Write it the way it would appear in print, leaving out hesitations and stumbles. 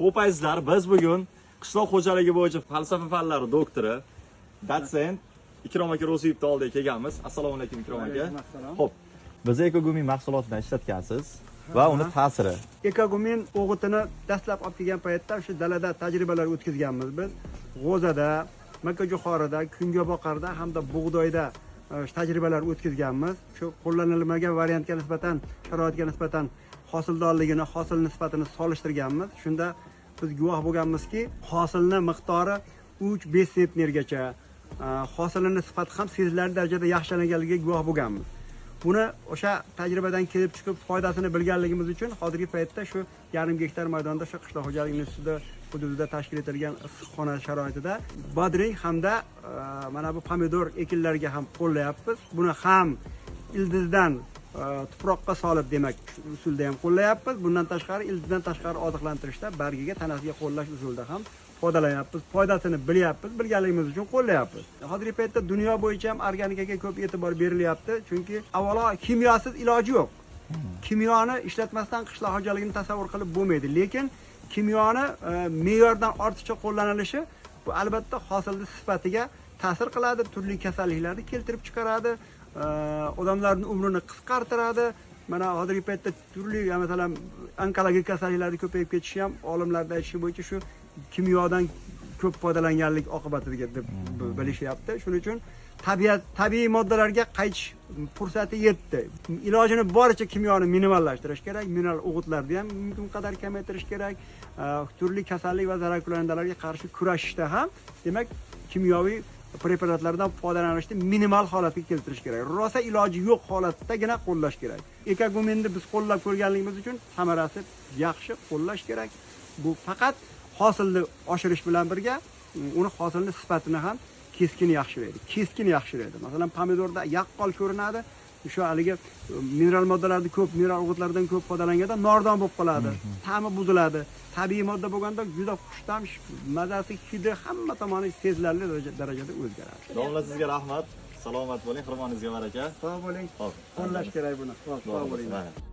Xo'p azizlar, biz bugun qishloq xo'jaligi bo'yicha falsafa fanlari doktori, dotsent Ikrom aka Ro'ziyevni oldiga kelganmiz. Assalomu alaykum Ikrom aka. Assalom. Xo'p, biz Ekogumin mahsulotidan ishlatgansiz va uni ta'siri. Ekogumin o'g'itini dastlab olib kelgan paytda shu dalada tajribalar o'tkazganmiz biz. G'o'zada, makkajo'xorida, kungaboqarda hamda bug'doyda tajribalar o'tkazganmiz. Shu qo'llanilmagan variantga nisbatan, sharoitga nisbatan hosildorligini, hosil nisbatini solishtirganmiz. Shunda biz guvoh bo'lganmizki, hosilni miqdori 3-5 sentnergacha, hosilini sifati ham sezilarli darajada yaxshilanganligiga guvoh bo'lganmiz. Buni o'sha tajribadan kelib chiqib foydasini bilganligimiz uchun hozirgi paytda shu 0,5 gektar maydonda shu qishloq xo'jalik institutida hududida tashkil etilgan issiqxona sharoitida bodring hamda mana bu pomidor ekinlariga ham qo'llayapmiz. Buni ham ildizdan tuproqqa solib, demak, usulda ham qo'llayapmiz. Bundan tashqari ildizdan tashqari oziqlantirishda bargiga, tanasiga qo'llash usulida ham foydalanyapmiz. Foydasini bilyapmiz, bilganligimiz uchun qo'llayapmiz. Hozirgi paytda dunyo bo'yicha ham organikaga ko'p e'tibor berilyapti, chunki avvalo kimyosiz iloji yo'q. Kimyoni ishlatmasdan qishloq xo'jaligini tasavvur qilib bo'lmaydi, lekin kimyoni me'yordan ortiqcha qo'llanilishi bu albatta hosilning sifatiga ta'sir qiladi, turli kasalliklarni keltirib chiqaradi, odamlarning umrini qisqartiradi. Mana hozirgi paytda turli, masalan, onkologik kasalliklarni ko'payib ketishi ham olimlarda aytishi bo'yicha shu kimyodan ko'p foydalanganlik oqibatida deb bilishyapti. Shuning uchun tabiat, tabiiy moddalarga qaytish fursati yetdi. Ilojini boricha kimyoni minimallashtirish kerak, mineral o'g'itlarni ham mumkin qadar kamaytirish kerak. Turli kasallik va zararkunandalarga qarshi kurashishda ham, demak, kimyoviy preparatlardan foydalanishni minimal holatga keltirish kerak. Rosa iloji yo'q holatdagina qo'llash kerak. Ekoguminni biz qo'llab ko'rganligimiz uchun samarasi yaxshi, qo'llash kerak. Bu faqat hosilni oshirish bilan birga uni hosilni sifatini ham keskin yaxshilaydi. Keskin yaxshilaydi. Masalan, pomidorda yaqqol ko'rinadi. Shu haligi mineral moddalarni ko'p, mineral o'g'itlardan ko'p foydalanganda nordon bo'lib qoladi. Ta'mi buziladi. Tabiiy modda bo'lganda juda xushtam, mazasi, hidi hamma tomoni sezilarli darajada o'zgaradi. Domla, sizga rahmat. Salomat bo'ling, xirmoningizga baraka. Sog' bo'ling. Xo'p. Qo'llash kerak buni. Sog' bo'ling. Mana.